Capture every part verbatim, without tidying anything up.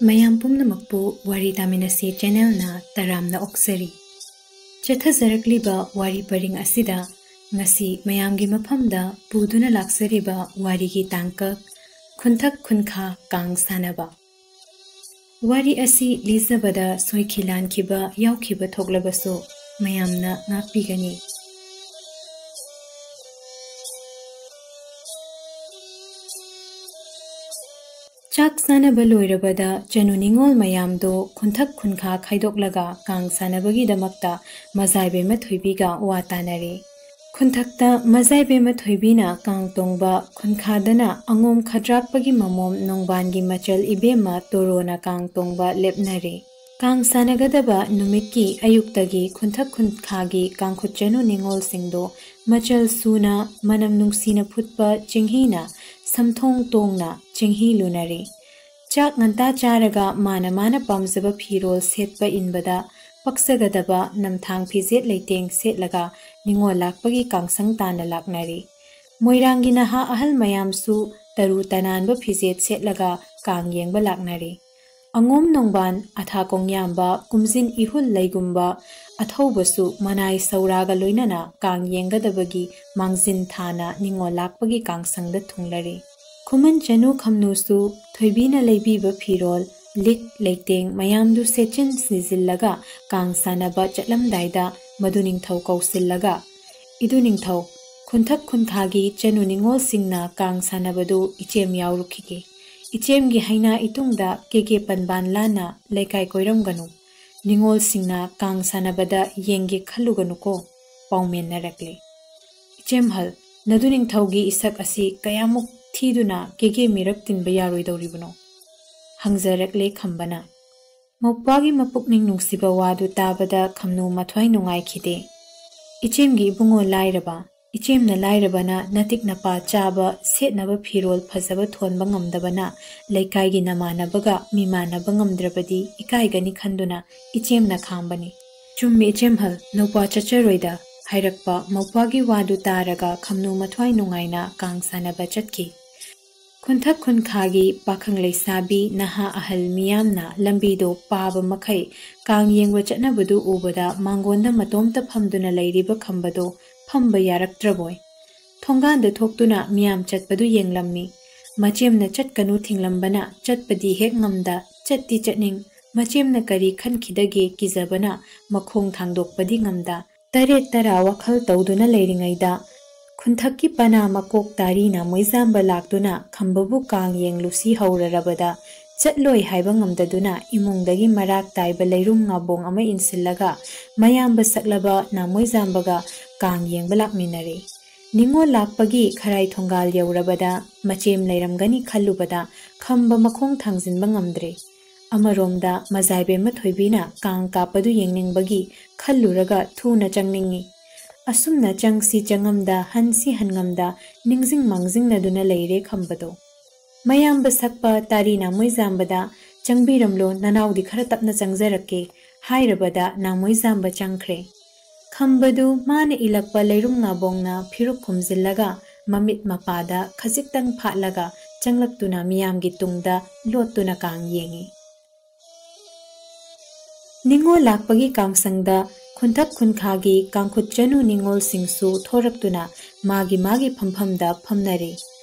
ꯃꯌꯥꯝ ꯄꯨꯝꯅꯃꯛꯄꯨ ꯋꯥꯔꯤ ꯇꯥꯃꯤꯟꯅꯁꯤ ꯆꯦꯅꯦꯜꯅ ꯇꯔꯥꯝꯅ ꯑꯣꯛꯆꯔꯤ꯫ ꯆꯠꯊꯖꯔꯛꯂꯤꯕ ꯋꯥꯔꯤ ꯄꯔꯤꯡ ꯑꯁꯤꯗ ꯉꯁꯤ ꯃꯌꯥꯝꯒꯤ ꯃꯐꯝꯗ ꯄꯨꯗꯨꯅ ꯂꯥꯛꯆꯔꯤꯕ ꯋꯥꯔꯤꯒꯤ ꯇꯥꯡꯀꯛ, ꯈꯨꯟꯊꯛ ꯈꯨꯟꯈꯥ ꯀꯥꯡ ꯁꯥꯟꯅꯕ꯫ ꯋꯥꯔꯤ ꯑꯁꯤ ꯂꯤꯖꯕꯗ ꯁꯣꯏꯈꯤ ꯂꯥꯟꯈꯤꯕ ꯌꯥꯎꯈꯤꯕ ꯊꯣꯛꯂꯕꯁꯨ ꯃꯌꯥꯝꯅ ꯉꯥꯛꯄꯤꯒꯅꯤ꯫ ꯆꯥꯛ ꯆꯥꯅꯕ ꯂꯣꯏꯔꯕꯗ ꯆꯅꯨ ꯅꯤꯉꯣꯜ ꯃꯌꯥꯝꯗꯣ ꯈꯨꯟꯊꯛ ꯈꯨꯟꯈꯥ ꯈꯥꯏꯗꯣꯛꯂꯒ ꯀꯥꯡ ꯁꯥꯟꯅꯕꯒꯤꯗꯃꯛꯇ ꯃꯖꯥꯏꯕꯦꯝꯃ ꯊꯣꯏꯕꯤꯒ ꯋꯥ ꯇꯥꯅꯔꯦ꯫ ꯈꯨꯟꯊꯛꯇ ꯃꯖꯥꯏꯕꯦꯝꯃ ꯊꯣꯏꯕꯤꯅ ꯀꯥꯡ ꯇꯣꯡꯕ, ꯈꯨꯟꯈꯥꯗꯅ ꯑꯉꯣꯝ ꯈꯗ꯭ꯔꯥꯛꯄꯒꯤ ꯃꯃꯣꯝ ꯅꯣꯡꯕꯥꯟꯒꯤ ꯃꯆꯜ ꯏꯕꯦꯝꯃ ꯇꯣꯔꯣꯅ ꯀꯥꯡ ꯇꯣꯡꯕ ꯂꯦꯞꯅꯔꯦ꯫ ꯀꯥꯡ ꯁꯥꯟꯅꯒꯗꯕ ꯅꯨꯃꯤꯠꯀꯤ ꯑꯌꯨꯛꯇꯒꯤ ꯈꯨꯟꯊꯛ ꯈꯨꯟꯈꯥꯒꯤ ꯀꯥꯡꯈꯨꯠ ꯆꯅꯨ ꯅꯤꯉꯣꯜꯁꯤꯡꯗꯣ ꯃꯆꯜ ꯁꯨꯅ ꯃꯅꯝ ꯅꯨꯡꯁꯤꯅ ꯐꯨꯠꯄ ꯆꯦꯡꯍꯤꯅ ꯁꯝꯊꯣꯡ ꯇꯣꯡꯅ ꯆꯦꯡꯍꯤ ꯂꯨꯅꯔꯦ꯫ ꯆꯥꯛ ꯉꯟꯇꯥ ꯆꯥꯔꯒ ꯃꯥꯅ ꯃꯥꯅ ꯄꯥꯝꯖꯕ ꯐꯤꯔꯣꯜ ꯁꯦꯠꯄ ꯏꯟꯕꯗ ꯄꯛꯆꯒꯗꯕ ꯅꯝꯊꯥꯡ ꯐꯤꯖꯦꯠ ꯂꯩꯇꯦꯡ ꯁꯦꯠꯂꯒ ꯅꯤꯉꯣꯜ ꯂꯥꯛꯄꯒꯤ ꯀꯥꯡꯁꯪ ꯇꯥꯟꯅ ꯂꯥꯛꯅꯔꯤ꯫ ꯃꯣꯏꯔꯥꯡꯒꯤ ꯅꯍꯥ ꯑꯍꯜ ꯃꯌꯥꯝꯁꯨ ꯇꯔꯨ ꯇꯅꯥꯟꯕ ꯐꯤꯖꯦꯠ ꯁꯦꯠꯂꯒ ꯀꯥꯡ ꯌꯦꯡꯕ ꯂꯥꯛꯅꯔꯤ꯫ ꯑꯉꯣꯝ ꯅꯣꯡꯕꯥꯟ, ꯑꯊꯥ ꯀꯣꯡꯌꯥꯝꯕ, ꯀꯨꯝꯖꯤꯟ ꯏꯍꯨꯜ ꯂꯩꯒꯨꯝꯕ ꯑꯊꯧꯕꯁꯨ ꯃꯅꯥꯏ ꯁꯧꯔꯥꯒ ꯂꯣꯏꯅꯅ ꯀꯥꯡ ꯌꯦꯡꯒꯗꯕꯒꯤ ꯃꯥꯡꯖꯤꯟ ꯊꯥꯅ ꯅꯤꯉꯣꯜ ꯂꯥꯛꯄꯒꯤ ꯀꯥꯡꯁꯪꯗ ꯊꯨꯡꯂꯔꯤ꯫ ꯈꯨꯃꯟ ꯆꯅꯨ ꯈꯝꯅꯨꯁꯨ ꯊꯣꯏꯕꯤꯅ ꯂꯩꯕꯤꯕ ꯐꯤꯔꯣꯜ, ꯂꯤꯛ ꯂꯩꯇꯦꯡ ꯃꯌꯥꯝꯗꯨ ꯁꯦꯠꯆꯤꯟ ꯁꯤꯖꯤꯜꯂꯒ ꯀꯥꯡ ꯁꯥꯟꯅꯕ ꯆꯠꯂꯝꯗꯥꯏꯗ ꯃꯗꯨ ꯅꯤꯡꯊꯧ ꯀꯧꯁꯤꯜꯂꯒ, "ꯏꯗꯨ ꯅꯤꯡꯊꯧ, ꯈꯨꯟꯊꯛ ꯈꯨꯟꯈꯥꯒꯤ ꯆꯅꯨ ꯅꯤꯉꯣꯜꯁꯤꯡꯅ ꯀꯥꯡ ꯁꯥꯟꯅꯕꯗꯨ ꯏꯆꯦꯝ ꯌꯥꯎꯔꯨꯈꯤꯒꯦ꯫ ꯏꯆꯦꯝꯒꯤ ꯍꯩꯅꯥ ꯏꯇꯨꯡꯗ ꯀꯦꯀꯦ ꯄꯟꯕꯥꯟ ꯂꯥꯟꯅ ꯂꯩꯀꯥꯏ ꯀꯣꯏꯔꯝꯒꯅꯨ꯫ ꯅꯤꯉꯣꯜꯁꯤꯡꯅ ꯀꯥꯡ ꯁꯥꯟꯅꯕꯗ ꯌꯦꯡꯒꯦ ꯈꯜꯂꯨꯒꯅꯨꯀꯣ" ꯄꯥꯎꯃꯦꯟꯅꯔꯛꯂꯦ꯫ "ꯏꯆꯦꯝꯍꯜ, ꯅꯗꯨ ꯅꯤꯡꯊꯧꯒꯤ ꯏꯁꯛ ꯑꯁꯤ ꯀꯌꯥꯃꯨꯛ ꯊꯤꯗꯨꯅ ꯀꯦꯒꯦ ꯃꯤꯔꯛ ꯇꯤꯟꯕ ꯌꯥꯔꯣꯏꯗꯧꯔꯤꯕꯅꯣ?" ꯍꯪꯖꯔꯛꯂꯦ ꯈꯝꯕꯅ꯫ ꯃꯧꯄ꯭ꯋꯥꯒꯤ ꯃꯄꯨꯛꯅꯤꯡ ꯅꯨꯡꯁꯤꯕ ꯋꯥꯗꯨ ꯇꯥꯕꯗ ꯈꯝꯅꯨ ꯃꯊ꯭ꯋꯥꯏ ꯅꯨꯡꯉꯥꯏꯈꯤꯗꯦ꯫ "ꯏꯆꯦꯝꯒꯤ ꯏꯕꯨꯡꯉꯣ ꯂꯥꯏꯔꯕ, ꯏꯆꯦꯝꯅ ꯂꯥꯏꯔꯕꯅ ꯅꯇꯤꯛ ꯅꯄꯥ ꯆꯥꯕ, ꯁꯦꯠꯅꯕ ꯐꯤꯔꯣꯜ ꯐꯖꯕ ꯊꯣꯟꯕ ꯉꯝꯗꯕꯅ ꯂꯩꯀꯥꯏꯒꯤ ꯅꯃꯥꯟꯅꯕꯒ ꯃꯤꯃꯥꯟꯅꯕ ꯉꯝꯗ꯭ꯔꯕꯗꯤ ꯏꯀꯥꯏꯒꯅꯤ ꯈꯟꯗꯨꯅ ꯏꯆꯦꯝꯅ ꯈꯥꯝꯕꯅꯤ꯫ ꯆꯨꯝꯃꯤ ꯏꯆꯦꯝꯍꯜ, ꯅꯧꯄ꯭ꯋꯥ ꯆꯠꯆꯔꯣꯏꯗ" ꯍꯥꯏꯔꯛꯄ ꯃꯧꯄ꯭ꯋꯥꯒꯤ ꯋꯥꯗꯨ ꯇꯥꯔꯒ ꯈꯝꯅꯨ ꯃꯊ꯭ꯋꯥꯏ ꯅꯨꯡꯉꯥꯏꯅ ꯀꯥꯡ ꯁꯥꯟꯅꯕ ꯆꯠꯈꯤ꯫ ꯈꯨꯟꯊꯛ ꯈꯨꯟꯈꯥꯒꯤ ꯄꯥꯈꯪ ꯂꯩꯁꯥꯕꯤ, ꯅꯍꯥ ꯑꯍꯜ ꯃꯤꯌꯥꯝꯅ ꯂꯝꯕꯤꯗꯣ ꯄꯥꯕ ꯃꯈꯩ ꯀꯥꯡ ꯌꯦꯡꯕ ꯆꯠꯅꯕꯗꯨ ꯎꯕꯗ ꯃꯥꯡꯒꯣꯟꯗ ꯃꯇꯣꯝꯇ ꯐꯝꯗꯨꯅ ꯂꯩꯔꯤꯕ ꯈꯝꯕꯗꯣ ꯐꯝꯕ ꯌꯥꯔꯛꯇ꯭ꯔꯕꯣꯏ꯫ ꯊꯣꯡꯒꯥꯟꯗ ꯊꯣꯛꯇꯨꯅ ꯃꯤꯌꯥꯝ ꯆꯠꯄꯗꯨ ꯌꯦꯡꯂꯝꯃꯤ꯫ ꯃꯆꯦꯝꯅ ꯆꯠꯀꯅꯨ ꯊꯤꯡꯂꯝꯕꯅ ꯆꯠꯄꯗꯤ ꯍꯦꯛ ꯉꯝꯗ, ꯆꯠꯇꯤ ꯆꯠꯅꯤꯡ, ꯃꯆꯦꯝꯅ ꯀꯔꯤ ꯈꯟꯈꯤꯗꯒꯦ ꯀꯤꯖꯕꯅ ꯃꯈꯣꯡ ꯊꯥꯡꯗꯣꯛꯄꯗꯤ ꯉꯝꯗ, ꯇꯔꯦꯠ ꯇꯔꯥ ꯋꯥꯈꯜ ꯇꯧꯗꯨꯅ ꯂꯩꯔꯤꯉꯩꯗ, ꯈꯨꯟꯊꯛꯀꯤ ꯄꯅꯥ ꯃꯀꯣꯛ ꯇꯥꯔꯤꯅ ꯃꯣꯏꯖꯥꯝꯕ ꯂꯥꯛꯇꯨꯅ ꯈꯝꯕꯕꯨ ꯀꯥꯡ ꯌꯦꯡꯂꯨꯁꯤ ꯍꯧꯔꯔꯕꯗ, ꯆꯠꯂꯣꯏ ꯍꯥꯏꯕ ꯉꯝꯗꯗꯨꯅ ꯏꯃꯨꯡꯗꯒꯤ ꯃꯔꯥꯛ ꯇꯥꯏꯕ ꯂꯩꯔꯨꯝ ꯉꯥꯕꯣꯡ ꯑꯃ ꯏꯟꯁꯤꯜꯂꯒ ꯃꯌꯥꯝꯕ ꯁꯛꯂꯕ ꯅꯥꯃꯣꯏꯖꯥꯝꯕꯒ ꯀꯥꯡ ꯌꯦꯡꯕ ꯂꯥꯛꯃꯤꯟꯅꯔꯦ꯫ ꯅꯤꯉꯣꯜ ꯂꯥꯛꯄꯒꯤ ꯈꯔꯥꯏ ꯊꯣꯡꯒꯥꯜ ꯌꯧꯔꯕꯗ ꯃꯆꯦꯝ ꯂꯩꯔꯝꯒꯅꯤ ꯈꯜꯂꯨꯕꯗ ꯈꯝꯕ ꯃꯈꯣꯡ ꯊꯥꯡꯖꯤꯟꯕ ꯉꯝꯗ꯭ꯔꯦ꯫ ꯑꯃꯔꯣꯝꯗ ꯃꯖꯥꯏꯕꯦꯝꯃ ꯊꯣꯏꯕꯤꯅ ꯀꯥꯡ ꯀꯥꯞꯄꯗꯨ ꯌꯦꯡꯅꯤꯡꯕꯒꯤ ꯈꯜꯂꯨꯔꯒ ꯊꯨꯅ ꯆꯪꯅꯤꯡꯏ꯫ ꯑꯁꯨꯝꯅ ꯆꯪꯁꯤ ꯆꯪꯉꯝꯗ, ꯍꯟꯁꯤ ꯍꯟꯉꯝꯗ ꯅꯤꯡꯁꯤꯡ ꯃꯥꯡꯖꯤꯡꯅꯗꯨꯅ ꯂꯩꯔꯦ ꯈꯝꯕꯗꯣ꯫ ꯃꯌꯥꯝꯕ ꯁꯛꯄ ꯇꯥꯔꯤ ꯅꯥꯃꯣꯏꯖꯥꯝꯕꯗ, "ꯆꯪꯕꯤꯔꯝꯂꯣ, ꯅꯅꯥꯎꯗꯤ ꯈꯔ ꯇꯞꯅ ꯆꯪꯖꯔꯛꯀꯦ" ꯍꯥꯏꯔꯕꯗ ꯅꯥꯃꯣꯏꯖꯥꯝꯕ ꯆꯪꯈ꯭ꯔꯦ꯫ ꯈꯝꯕꯗꯨ ꯃꯥꯅ ꯏꯜꯂꯛꯄ ꯂꯩꯔꯨꯝ ꯉꯥꯕꯣꯡꯅ ꯐꯤꯔꯨꯛ ꯈꯨꯝꯖꯤꯜꯂꯒ ꯃꯃꯤꯠ ꯃꯄꯥꯗ ꯈꯖꯤꯛꯇꯪ ꯐꯥꯠꯂꯒ ꯆꯪꯂꯛꯇꯨꯅ ꯃꯤꯌꯥꯝꯒꯤ ꯇꯨꯡꯗ ꯂꯣꯠꯇꯨꯅ ꯀꯥꯡ ꯌꯦꯡꯏ꯫ ꯅꯤꯉꯣꯜ ꯂꯥꯛꯄꯒꯤ ꯀꯥꯡꯁꯪꯗ ꯈꯨꯟꯊꯛ ꯈꯨꯟꯈꯥꯒꯤ ꯀꯥꯡꯈꯨꯠ ꯆꯅꯨ ꯅꯤꯉꯣꯜꯁꯤꯡꯁꯨ ꯊꯣꯔꯛꯇꯨꯅ ꯃꯥꯒꯤ ꯃꯥꯒꯤ ꯐꯝꯐꯝꯗ ꯐꯝꯅꯔꯦ꯫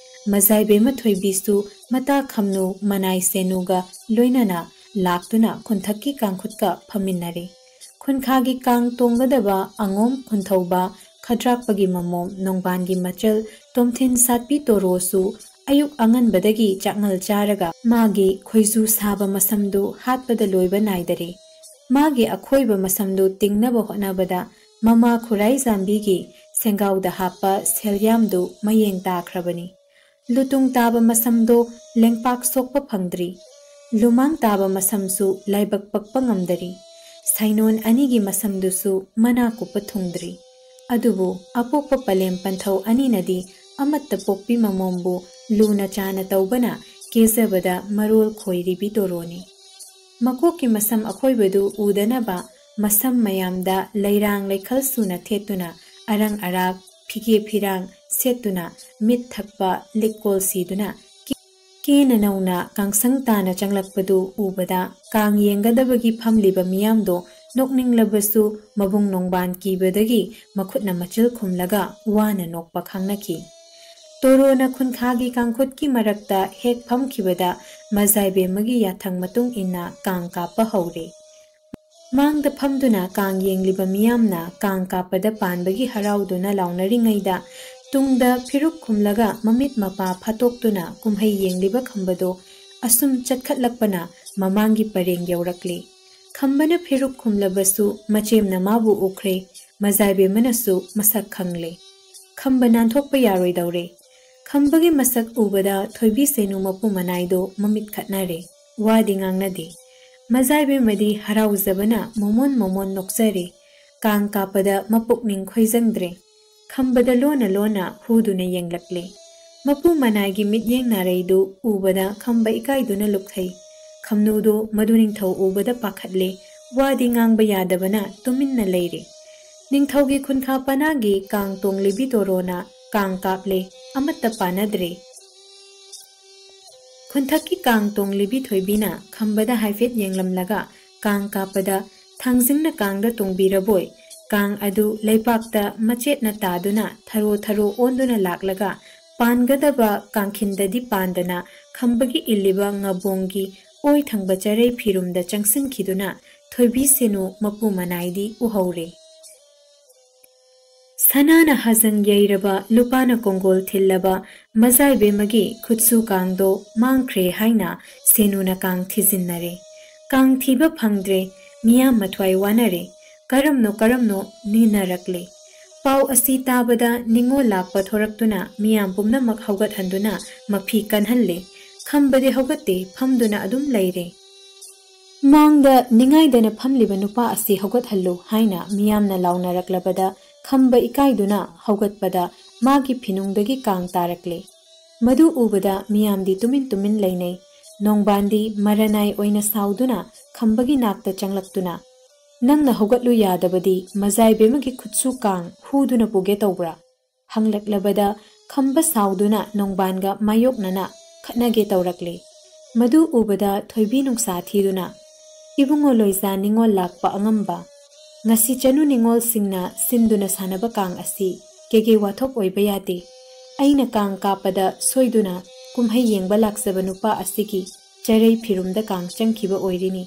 ꯃꯖꯥꯏꯕꯦꯝꯃ ꯊꯣꯏꯕꯤꯁꯨ ꯃꯇꯥ ꯈꯝꯅꯨ ꯃꯅꯥꯏ ꯁꯦꯅꯨꯒ ꯂꯣꯏꯅꯅ ꯂꯥꯛꯇꯨꯅ ꯈꯨꯟꯊꯛꯀꯤ ꯀꯥꯡꯈꯨꯠꯀ ꯐꯝꯃꯤꯟꯅꯔꯦ꯫ ꯈꯨꯟꯈꯥꯒꯤ ꯀꯥꯡ ꯇꯣꯡꯒꯗꯕ ꯑꯉꯣꯝ ꯈꯨꯟꯊꯧꯕ, ꯈꯗ꯭ꯔꯥꯛꯄꯒꯤ ꯃꯃꯣꯝ, ꯅꯣꯡꯕꯥꯟꯒꯤ ꯃꯆꯜ, ꯇꯣꯝꯊꯤꯟ ꯁꯥꯠꯄꯤ ꯇꯣꯔꯣꯁꯨ ꯑꯌꯨꯛ ꯑꯉꯟꯕꯗꯒꯤ ꯆꯥꯛꯉꯜ ꯆꯥꯔꯒ ꯃꯥꯒꯤ ꯈꯣꯏꯖꯨ ꯁꯥꯕ ꯃꯁꯝꯗꯨ ꯍꯥꯠꯄꯗ ꯂꯣꯏꯕ ꯅꯥꯏꯗꯔꯦ꯫ ꯃꯥꯒꯤ ꯑꯈꯣꯏꯕ ꯃꯁꯝꯗꯨ ꯇꯤꯡꯅꯕ ꯍꯣꯠꯅꯕꯗ ꯃꯃꯥ ꯈꯨꯔꯥꯏ ꯖꯥꯝꯕꯤꯒꯤ ꯁꯦꯡꯒꯥꯎꯗ ꯍꯥꯞꯄ ꯁꯦꯜꯌꯥꯝꯗꯨ ꯃꯌꯦꯡ ꯇꯥꯈ꯭ꯔꯕꯅꯤ꯫ ꯂꯨꯇꯨꯡ ꯇꯥꯕ ꯃꯁꯝꯗꯣ ꯂꯦꯡꯄꯥꯛ ꯁꯣꯛꯄ ꯐꯪꯗ꯭ꯔꯤ꯫ ꯂꯨꯃꯥꯡ ꯇꯥꯕ ꯃꯁꯝꯁꯨ ꯂꯥꯏꯕꯛ ꯄꯛꯄ ꯉꯝꯗꯔꯤ꯫ ꯁꯥꯏꯅꯣꯟ ꯑꯅꯤꯒꯤ ꯃꯁꯝꯗꯨꯁꯨ ꯃꯅꯥ ꯀꯨꯞꯄ ꯊꯨꯡꯗ꯭ꯔꯤ꯫ ꯑꯗꯨꯕꯨ ꯑꯄꯣꯛꯄ ꯄꯂꯦꯝ ꯄꯟꯊꯧ ꯑꯅꯤꯅꯗꯤ ꯑꯃꯠꯇ ꯄꯣꯛꯄꯤ ꯃꯃꯣꯝꯕꯨ ꯂꯨꯅ ꯆꯥꯅ ꯇꯧꯕꯅ ꯀꯦꯖꯕꯗ ꯃꯔꯣꯜ ꯈꯣꯏꯔꯤꯕꯤ ꯇꯣꯔꯣꯅꯤ꯫ ꯃꯀꯣꯛꯀꯤ ꯃꯁꯝ ꯑꯈꯣꯏꯕꯗꯨ ꯎꯗꯅꯕ ꯃꯁꯝ ꯃꯌꯥꯝꯗ ꯂꯩꯔꯥꯡ ꯂꯩꯈꯜ ꯁꯨꯅ ꯊꯦꯠꯇꯨꯅ, ꯑꯔꯪ ꯑꯔꯥꯛ, ꯐꯤꯒꯦ ꯐꯤꯔꯥꯡ ꯁꯦꯠꯇꯨꯅ, ꯃꯤꯠ ꯊꯛꯄ ꯂꯤꯛꯀꯣꯜ ꯁꯤꯗꯨꯅ, ꯀꯦꯅ ꯅꯧꯅ ꯀꯥꯡꯁꯪ ꯇꯥꯅ ꯆꯪꯂꯛꯄꯗꯨ ꯎꯕꯗ ꯀꯥꯡ ꯌꯦꯡꯒꯗꯕꯒꯤ ꯐꯝꯂꯤꯕ ꯃꯤꯌꯥꯝꯗꯣ ꯅꯣꯛꯅꯤꯡꯂꯕꯁꯨ ꯃꯕꯨꯡ ꯅꯣꯡꯕꯥꯟ ꯀꯤꯕꯗꯒꯤ ꯃꯈꯨꯠꯅ ꯃꯆꯤꯜ ꯈꯨꯝꯂꯒ ꯋꯥꯅ ꯅꯣꯛꯄ ꯈꯪꯅꯈꯤ꯫ ꯇꯣꯔꯣꯅ ꯈꯨꯟꯈꯥꯒꯤ ꯀꯥꯡꯈꯨꯠꯀꯤ ꯃꯔꯛꯇ ꯍꯦꯛ ꯐꯝꯈꯤꯕꯗ ꯃꯖꯥꯏꯕꯦꯝꯃꯒꯤ ꯌꯥꯊꯪ ꯃꯇꯨꯡ ꯏꯟꯅ ꯀꯥꯡ ꯀꯥꯞꯄ ꯍꯧꯔꯦ꯫ ꯃꯥꯡꯗ ꯐꯝꯗꯨꯅ ꯀꯥꯡ ꯌꯦꯡꯂꯤꯕ ꯃꯤꯌꯥꯝꯅ ꯀꯥꯡ ꯀꯥꯞꯄꯗ ꯄꯥꯟꯕꯒꯤ ꯍꯔꯥꯎꯗꯨꯅ ꯂꯥꯎꯅꯔꯤꯉꯩꯗ ꯇꯨꯡꯗ ꯐꯤꯔꯨꯛ ꯈꯨꯝꯂꯒ ꯃꯃꯤꯠ ꯃꯄꯥ ꯐꯥꯠꯇꯣꯛꯇꯨꯅ ꯀꯨꯝꯍꯩ ꯌꯦꯡꯂꯤꯕ ꯈꯝꯕꯗꯣ ꯑꯁꯨꯝ ꯆꯠꯈꯠꯂꯛꯄꯅ ꯃꯃꯥꯡꯒꯤ ꯄꯔꯦꯡ ꯌꯧꯔꯛꯂꯦ꯫ ꯈꯝꯕꯅ ꯐꯤꯔꯨꯛ ꯈꯨꯝꯂꯕꯁꯨ ꯃꯆꯦꯝꯅ ꯃꯥꯕꯨ ꯎꯈ꯭ꯔꯦ, ꯃꯖꯥꯏꯕꯦꯝꯃꯅꯁꯨ ꯃꯁꯛ ꯈꯪꯂꯦ꯫ ꯈꯝꯕ ꯅꯥꯟꯊꯣꯛꯄ ꯌꯥꯔꯣꯏꯗꯧꯔꯦ꯫ ꯈꯝꯕꯒꯤ ꯃꯁꯛ ꯎꯕꯗ ꯊꯣꯏꯕꯤ ꯁꯦꯅꯨ ꯃꯄꯨ ꯃꯅꯥꯏꯗꯣ ꯃꯃꯤꯠ ꯈꯠꯅꯔꯦ, ꯋꯥꯗꯤ ꯉꯥꯡꯅꯗꯦ꯫ ꯃꯖꯥꯏꯕꯦꯝꯃꯗꯤ ꯍꯔꯥꯎꯖꯕꯅ ꯃꯣꯃꯣꯟ ꯃꯣꯃꯣꯟ ꯅꯣꯛꯆꯔꯦ꯫ ꯀꯥꯡ ꯀꯥꯞꯄꯗ ꯃꯄꯨꯛꯅꯤꯡ ꯈꯣꯏꯖꯪꯗ꯭ꯔꯦ꯫ ꯈꯝꯕꯗ ꯂꯣꯟꯅ ꯂꯣꯟꯅ ꯍꯨꯗꯨꯅ ꯌꯦꯡꯂꯛꯂꯦ꯫ ꯃꯄꯨ ꯃꯅꯥꯏꯒꯤ ꯃꯤꯠꯌꯦꯡ ꯅꯥꯔꯩꯗꯨ ꯎꯕꯗ ꯈꯝꯕ ꯏꯀꯥꯏꯗꯨꯅ ꯂꯨꯞꯈꯩ꯫ ꯈꯝꯅꯨꯗꯨ ꯃꯗꯨ ꯅꯤꯡꯊꯧ ꯎꯕꯗ ꯄꯥꯈꯠꯂꯦ, ꯋꯥꯗꯤ ꯉꯥꯡꯕ ꯌꯥꯗꯕꯅ ꯇꯨꯃꯤꯟꯅ ꯂꯩꯔꯦ꯫ ꯅꯤꯡꯊꯧꯒꯤ ꯈꯨꯟꯈꯥ ꯄꯅꯥꯒꯤ ꯀꯥꯡ ꯇꯣꯡꯂꯤꯕꯤ ꯇꯣꯔꯣꯅ ꯀꯥꯡ ꯀꯥꯞꯂꯦ, ꯑꯃꯠꯇ ꯄꯥꯟꯅꯗ꯭ꯔꯦ꯫ ꯈꯨꯟꯊꯛꯀꯤ ꯀꯥꯡ ꯇꯣꯡꯂꯤꯕꯤ ꯊꯣꯏꯕꯤꯅ ꯈꯝꯕꯗ ꯍꯥꯏꯐꯦꯠ ꯌꯦꯡꯂꯝꯂꯒ ꯀꯥꯡ ꯀꯥꯞꯄꯗ ꯊꯥꯡꯖꯤꯡꯅ ꯀꯥꯡꯗ ꯇꯣꯡꯕꯤꯔꯕꯣꯏ, ꯀꯥꯡ ꯑꯗꯨ ꯂꯩꯄꯥꯛꯇ ꯃꯆꯦꯠꯅ ꯇꯥꯗꯨꯅ ꯊꯔꯣ ꯊꯔꯣ ꯑꯣꯟꯗꯨꯅ ꯂꯥꯛꯂꯒ ꯄꯥꯟꯒꯗꯕ ꯀꯥꯡꯈꯤꯟꯗꯗꯤ ꯄꯥꯟꯗꯅ ꯈꯝꯕꯒꯤ ꯏꯜꯂꯤꯕ ꯉꯥꯕꯣꯡꯒꯤ ꯑꯣꯏ ꯊꯪꯕ ꯆꯔꯩ ꯐꯤꯔꯨꯝꯗ ꯆꯪꯁꯤꯟꯈꯤꯗꯨꯅ ꯊꯣꯏꯕꯤ ꯁꯦꯅꯨ ꯃꯄꯨ ꯃꯅꯥꯏꯗꯤ ꯎꯍꯧꯔꯦ꯫ ꯁꯅꯥꯅ ꯍꯥꯖꯪ ꯌꯩꯔꯕ, ꯂꯨꯄꯥꯅ ꯀꯣꯡꯒꯣꯜ ꯊꯤꯜꯂꯕ ꯃꯖꯥꯏꯕꯦꯝꯃꯒꯤ ꯈꯨꯠꯁꯨ ꯀꯥꯡꯗꯣ ꯃꯥꯡꯈ꯭ꯔꯦ ꯍꯥꯏꯅ ꯁꯦꯅꯨꯅ ꯀꯥꯡ ꯊꯤꯖꯤꯟꯅꯔꯦ꯫ ꯀꯥꯡ ꯊꯤꯕ ꯐꯪꯗ꯭ꯔꯦ, ꯃꯤꯌꯥꯝ ꯃꯊ꯭ꯋꯥꯏ ꯋꯥꯅꯔꯦ꯫ ꯀꯔꯝꯅꯣ ꯀꯔꯝꯅꯣ ꯅꯤꯅꯔꯛꯂꯦ꯫ ꯄꯥꯎ ꯑꯁꯤ ꯇꯥꯕꯗ ꯅꯤꯡꯉꯣꯜ ꯂꯥꯛꯄ ꯊꯣꯔꯛꯇꯨꯅ ꯃꯤꯌꯥꯝ ꯄꯨꯝꯅꯃꯛ ꯍꯧꯒꯠꯍꯟꯗꯨꯅ ꯃꯐꯤ ꯀꯟꯍꯜꯂꯦ꯫ ꯈꯝꯕꯗꯤ ꯍꯧꯒꯠꯇꯦ, ꯐꯝꯗꯨꯅ ꯑꯗꯨꯝ ꯂꯩꯔꯦ꯫ ꯃꯥꯡꯗ ꯅꯤꯡꯉꯥꯏꯗꯅ ꯐꯝꯂꯤꯕ ꯅꯨꯄꯥ ꯑꯁꯤ ꯍꯧꯒꯠꯍꯜꯂꯨ ꯍꯥꯏꯅ ꯃꯤꯌꯥꯝꯅ ꯂꯥꯎꯅꯔꯛꯂꯕꯗ ꯈꯝꯕ ꯏꯀꯥꯏꯗꯨꯅ ꯍꯧꯒꯠꯄꯗ ꯃꯥꯒꯤ ꯐꯤꯅꯨꯡꯗꯒꯤ ꯀꯥꯡ ꯇꯥꯔꯛꯂꯦ꯫ ꯃꯗꯨ ꯎꯕꯗ ꯃꯤꯌꯥꯝꯗꯤ ꯇꯨꯃꯤꯟ ꯇꯨꯃꯤꯟ ꯂꯩꯅꯩ꯫ ꯅꯣꯡꯕꯥꯟꯗꯤ ꯃꯔꯅꯥꯏ ꯑꯣꯏꯅ ꯁꯥꯎꯗꯨꯅ ꯈꯝꯕꯒꯤ ꯅꯥꯛꯇ ꯆꯪꯂꯛꯇꯨꯅ, "ꯅꯪꯅ ꯍꯧꯒꯠꯂꯨ ꯌꯥꯗꯕꯗꯤ ꯃꯖꯥꯏꯕꯦꯝꯃꯒꯤ ꯈꯨꯠꯁꯨ ꯀꯥꯡ ꯍꯨꯗꯨꯅ ꯄꯨꯒꯦ ꯇꯧꯕ꯭ꯔꯥ?" ꯍꯪꯂꯛꯂꯕꯗ ꯈꯝꯕ ꯁꯥꯎꯗꯨꯅ ꯅꯣꯡꯕꯥꯟꯒ ꯃꯥꯌꯣꯛꯅꯅ ꯈꯠꯅꯒꯦ ꯇꯧꯔꯛꯂꯦ꯫ ꯃꯗꯨ ꯎꯕꯗ ꯊꯣꯏꯕꯤ ꯅꯨꯡꯁꯥ ꯊꯤꯗꯨꯅ, "ꯏꯕꯨꯡꯉꯣ ꯂꯣꯏꯖꯥ ꯅꯤꯉꯣꯜ ꯂꯥꯛꯄ ꯑꯉꯝꯕ, ꯉꯁꯤ ꯆꯅꯨ ꯅꯤꯉꯣꯜꯁꯤꯡꯅ ꯁꯤꯟꯗꯨꯅ ꯁꯥꯟꯅꯕ ꯀꯥꯡ ꯑꯁꯤ ꯀꯦꯒꯦ ꯋꯥꯊꯣꯛ ꯑꯣꯏꯕ ꯌꯥꯗꯦ꯫ ꯑꯩꯅ ꯀꯥꯡ ꯀꯥꯞꯄꯗ ꯁꯣꯏꯗꯨꯅ ꯀꯨꯝꯍꯩ ꯌꯦꯡꯕ ꯂꯥꯛꯆꯕ ꯅꯨꯄꯥ ꯑꯁꯤꯒꯤ ꯆꯔꯩ ꯐꯤꯔꯨꯝꯗ ꯀꯥꯡ ꯆꯪꯈꯤꯕ ꯑꯣꯏꯔꯤꯅꯤ꯫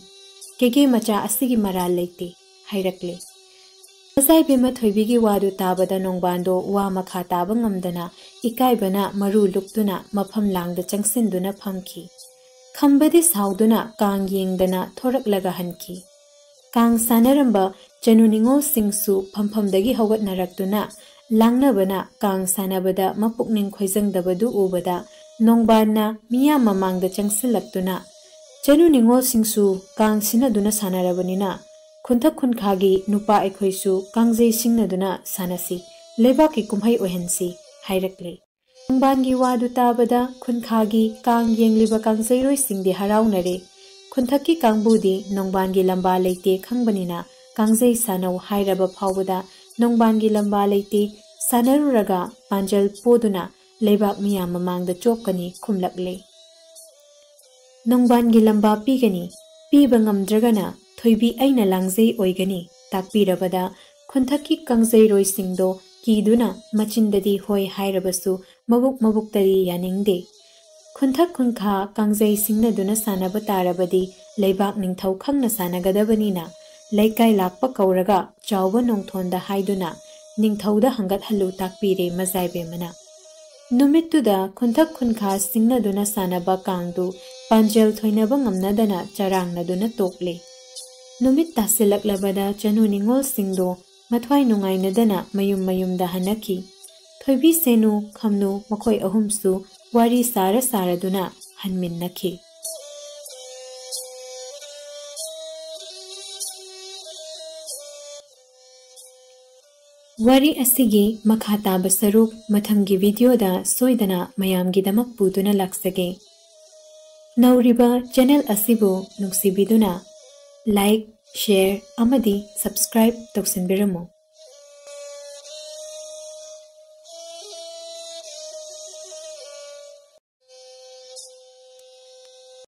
ꯀꯦꯒꯦ ꯃꯆꯥ ꯑꯁꯤꯒꯤ ꯃꯔꯥꯜ ꯂꯩꯇꯦ" ꯍꯥꯏꯔꯛꯂꯦ꯫ ꯃꯖꯥꯏꯕꯦꯝꯃ ꯊꯣꯏꯕꯤꯒꯤ ꯋꯥꯗꯨ ꯇꯥꯕꯗ ꯅꯣꯡꯕꯥꯟꯗꯣ ꯋꯥ ꯃꯈꯥ ꯇꯥꯕ ꯉꯝꯗꯅ ꯏꯀꯥꯏꯕꯅ ꯃꯔꯨ ꯂꯨꯛꯇꯨꯅ ꯃꯐꯝ ꯂꯥꯡꯗ ꯆꯪꯁꯤꯟꯗꯨꯅ ꯐꯝꯈꯤ꯫ ꯈꯝꯕꯗꯤ ꯁꯥꯎꯗꯨꯅ ꯀꯥꯡ ꯌꯦꯡꯗꯅ ꯊꯣꯔꯛꯂꯒ ꯍꯟꯈꯤ꯫ ꯀꯥꯡ ꯁꯥꯟꯅꯔꯝꯕ ꯆꯅꯨ ꯅꯤꯉꯣꯜꯁꯤꯡꯁꯨ ꯐꯝꯐꯝꯗꯒꯤ ꯍꯧꯒꯠꯅꯔꯛꯇꯨꯅ ꯂꯥꯡꯅꯕꯅ ꯀꯥꯡ ꯁꯥꯟꯅꯕꯗ ꯃꯄꯨꯛꯅꯤꯡ ꯈꯣꯏꯖꯪꯗꯕꯗꯨ ꯎꯕꯗ ꯅꯣꯡꯕꯥꯟꯅ ꯃꯤꯌꯥꯝ ꯃꯃꯥꯡꯗ ꯆꯪꯁꯤꯜꯂꯛꯇꯨꯅ, "ꯆꯅꯨ ꯅꯤꯉꯣꯜꯁꯤꯡꯁꯨ ꯀꯥꯡ ꯁꯤꯟꯅꯗꯨꯅ ꯁꯥꯟꯅꯔꯕꯅꯤꯅ ꯈꯨꯟꯊꯛ ꯈꯨꯟꯈꯥꯒꯤ ꯅꯨꯄꯥ ꯑꯩꯈꯣꯏꯁꯨ ꯀꯥꯡꯖꯩ ꯁꯤꯡꯅꯗꯨꯅ ꯁꯥꯟꯅꯁꯤ, ꯂꯩꯕꯥꯛꯀꯤ ꯀꯨꯝꯍꯩ ꯑꯣꯏꯍꯟꯁꯤ" ꯍꯥꯏꯔꯛꯂꯦ꯫ ꯅꯣꯡꯕꯥꯟꯒꯤ ꯋꯥꯗꯨ ꯇꯥꯕꯗ ꯈꯨꯟꯈꯥꯒꯤ ꯀꯥꯡ ꯌꯦꯡꯂꯤꯕ ꯀꯥꯡꯖꯩꯔꯣꯏꯁꯤꯡꯗꯤ ꯍꯔꯥꯎꯅꯔꯦ꯫ ꯈꯨꯟꯊꯛꯀꯤ ꯀꯥꯡꯕꯨꯗꯤ ꯅꯣꯡꯕꯥꯟꯒꯤ ꯂꯝꯕꯥ ꯂꯩꯇꯦ ꯈꯪꯕꯅꯤꯅ ꯀꯥꯡꯖꯩ ꯁꯥꯟꯅꯧ ꯍꯥꯏꯔꯕ ꯐꯥꯎꯕꯗ ꯅꯣꯡꯕꯥꯟꯒꯤ ꯂꯝꯕꯥ ꯂꯩꯇꯦ, ꯁꯥꯟꯅꯔꯨꯔꯒ ꯄꯥꯟꯖꯜ ꯄꯣꯗꯨꯅ ꯂꯩꯕꯥꯛ ꯃꯤꯌꯥꯝ ꯃꯃꯥꯡꯗ ꯆꯣꯞꯀꯅꯤ ꯈꯨꯝꯂꯛꯂꯦ꯫ "ꯅꯣꯡꯕꯥꯟꯒꯤ ꯂꯝꯕꯥ ꯄꯤꯒꯅꯤ, ꯄꯤꯕ ꯉꯝꯗ꯭ꯔꯒꯅ ꯊꯣꯏꯕꯤ ꯑꯩꯅ ꯂꯥꯡꯖꯩ ꯑꯣꯏꯒꯅꯤ" ꯇꯥꯛꯄꯤꯔꯕꯗ ꯈꯨꯟꯊꯛꯀꯤ ꯀꯥꯡꯖꯩꯔꯣꯏꯁꯤꯡꯗꯣ ꯀꯤꯗꯨꯅ ꯃꯆꯤꯟꯗꯗꯤ ꯍꯣꯏ ꯍꯥꯏꯔꯕꯁꯨ ꯃꯕꯨꯛ ꯃꯕꯨꯛꯇꯗꯤ ꯌꯥꯅꯤꯡꯗꯦ꯫ ꯈꯨꯟꯊꯛ ꯈꯨꯟꯈꯥ ꯀꯥꯡꯖꯩ ꯁꯤꯡꯅꯗꯨꯅ ꯁꯥꯟꯅꯕ ꯇꯥꯔꯕꯗꯤ ꯂꯩꯕꯥꯛ ꯅꯤꯡꯊꯧ ꯈꯪꯅ ꯁꯥꯟꯅꯒꯗꯕꯅꯤꯅ ꯂꯩꯀꯥꯏ ꯂꯥꯛꯄ ꯀꯧꯔꯒ ꯆꯥꯎꯕ ꯅꯣꯡꯊꯣꯟꯗ ꯍꯥꯏꯗꯨꯅ ꯅꯤꯡꯊꯧꯗ ꯍꯪꯒꯠꯍꯜꯂꯨ ꯇꯥꯛꯄꯤꯔꯦ ꯃꯖꯥꯏꯕꯦꯝꯃꯅ꯫ ꯅꯨꯃꯤꯠꯇꯨꯗ ꯈꯨꯟꯊꯛ ꯈꯨꯟꯈꯥ ꯁꯤꯡꯅꯗꯨꯅ ꯁꯥꯟꯅꯕ ꯀꯥꯡꯗꯨ ꯄꯥꯟꯖꯦꯜ ꯊꯣꯏꯅꯕ ꯉꯝꯅꯗꯅ ꯆꯔꯥꯡꯅꯗꯨꯅ ꯇꯣꯛꯂꯦ꯫ ꯅꯨꯃꯤꯠ ꯇꯥꯁꯤꯜꯂꯛꯂꯕꯗ ꯆꯅꯨ ꯅꯤꯉꯣꯜꯁꯤꯡꯗꯣ ꯃꯊ꯭ꯋꯥꯏ ꯅꯨꯡꯉꯥꯏꯅꯗꯅ ꯃꯌꯨꯝ ꯃꯌꯨꯝꯗ ꯍꯟꯅꯈꯤ꯫ ꯊꯣꯏꯕꯤ, ꯁꯦꯅꯨ, ꯈꯝꯅꯨ ꯃꯈꯣꯏ ꯑꯍꯨꯝꯁꯨ ꯋꯥꯔꯤ ꯁꯥꯔ ꯁꯥꯔꯗꯨꯅ ꯍꯟꯃꯤꯟꯅꯈꯤ꯫ ꯋꯥꯔꯤ ꯑꯁꯤꯒꯤ ꯃꯈꯥ ꯇꯥꯕ ꯁꯔꯨꯛ ꯃꯊꯪꯒꯤ ꯚꯤꯗꯤꯑꯣꯗ ꯁꯣꯏꯗꯅ ꯃꯌꯥꯝꯒꯤꯗꯃꯛ ꯄꯨꯗꯨꯅ ꯂꯥꯛꯆꯒꯦ꯫ ꯅꯧꯔꯤꯕ ꯆꯦꯅꯦꯜ ꯑꯁꯤꯕꯨ ꯅꯨꯡꯁꯤꯕꯤꯗꯨꯅ ꯂꯥꯏꯛ, ꯁꯦꯌꯔ ꯑꯃꯗꯤ ꯁꯕꯁꯀ꯭ꯔꯥꯏꯕ ꯇꯧꯁꯤꯟꯕꯤꯔꯝꯃꯨ꯫